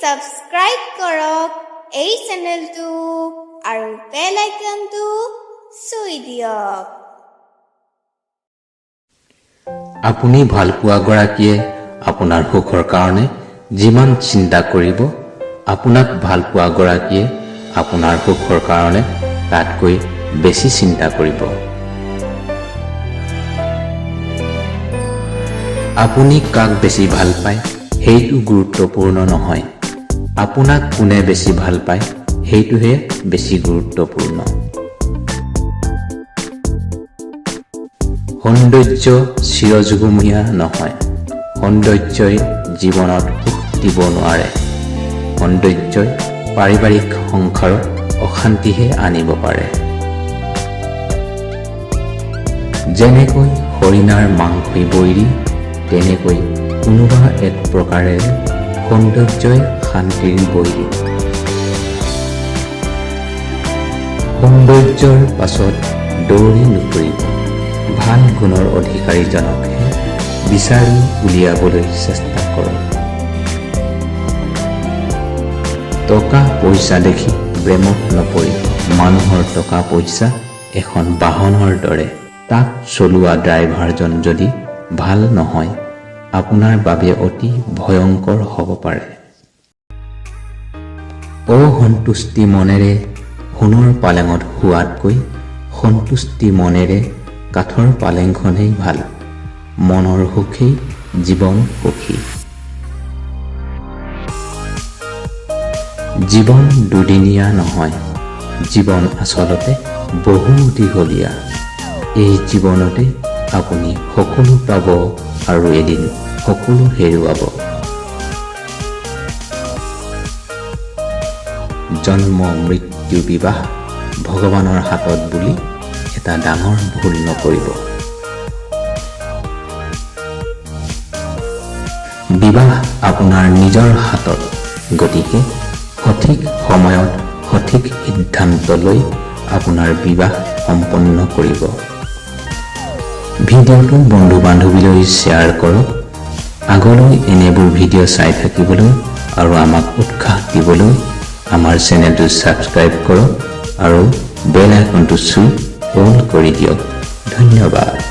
Subscribe কৰক এই চেনেলটো আৰু বেল আইকনটো চুই দিয়ক। আপুনি ভালপোৱাগৰাকীয়ে আপোনাৰ সুখৰ কাৰণে যিমান চিন্তা কৰিব, আপোনাক ভালপোৱাগৰাকীয়ে আপোনাৰ সুখৰ কাৰণে তাতকৈ বেছি চিন্তা কৰিব। আপুনি কাক বেছি ভাল পায় সেইটো গুৰুত্বপূৰ্ণ নহয়, আপোনাক কোনে বেছি ভাল পায় সেইটোহে বেছি গুৰুত্বপূৰ্ণ। সৌন্দৰ্য চিৰযুগমীয়া নহয়। সৌন্দৰ্যই জীৱনত সুখ দিব নোৱাৰে। সৌন্দৰ্যই পাৰিবাৰিক সংসাৰত অশান্তিহে আনিব পাৰে। যেনেকৈ হৰিণাৰ মাংসই বৈৰী, তেনেকৈ কোনোবা এক প্ৰকাৰেৰে সৌন্দৰ্যই শান্তিৰ বৈৰী। সৌন্দৰ্যৰ পাছত দৌৰি নুফুৰিব, ভাল গুণৰ অধিকাৰীজনকহে বিচাৰি উলিয়াবলৈ চেষ্টা কৰক। টকা পইচা দেখি প্ৰেমত নপৰিব। মানুহৰ টকা পইচা এখন বাহনৰ দৰে, তাক চলোৱা ড্ৰাইভাৰজন যদি ভাল নহয়, আপোনাৰ বাবে অতি ভয়ংকৰ হ'ব পাৰে। অসন্তুষ্টি মনেৰে সোণৰ পালেঙত শোৱাতকৈ সন্তুষ্টি মনেৰে কাঠৰ পালেংখনেই ভাল। মনৰ সুখেই জীৱন সুখী। জীৱন দুদিনীয়া নহয়, জীৱন আচলতে বহু দীঘলীয়া। এই জীৱনতে আপুনি সকলো পাব আৰু এদিন সকলো হেৰুৱাব। জন্ম মৃত্যু বিবাহ ভগৱানৰ হাতত বুলি এটা ডাঙৰ ভুল নকৰিব। বিবাহ আপোনাৰ নিজৰ হাতত, গতিকে সঠিক সময়ত সঠিক সিদ্ধান্ত লৈ আপোনাৰ বিবাহ সম্পন্ন কৰিব। ভিডিঅ'টো বন্ধু বান্ধৱীলৈ শ্বেয়াৰ কৰক। আগলৈ এনেবোৰ ভিডিঅ' চাই থাকিবলৈ আৰু আমাক উৎসাহ দিবলৈ আমাৰ চেনেলটো ছাবস্ক্ৰাইব কৰক আৰু বেল আইকনটো চুই অল কৰি দিয়ক। ধন্যবাদ।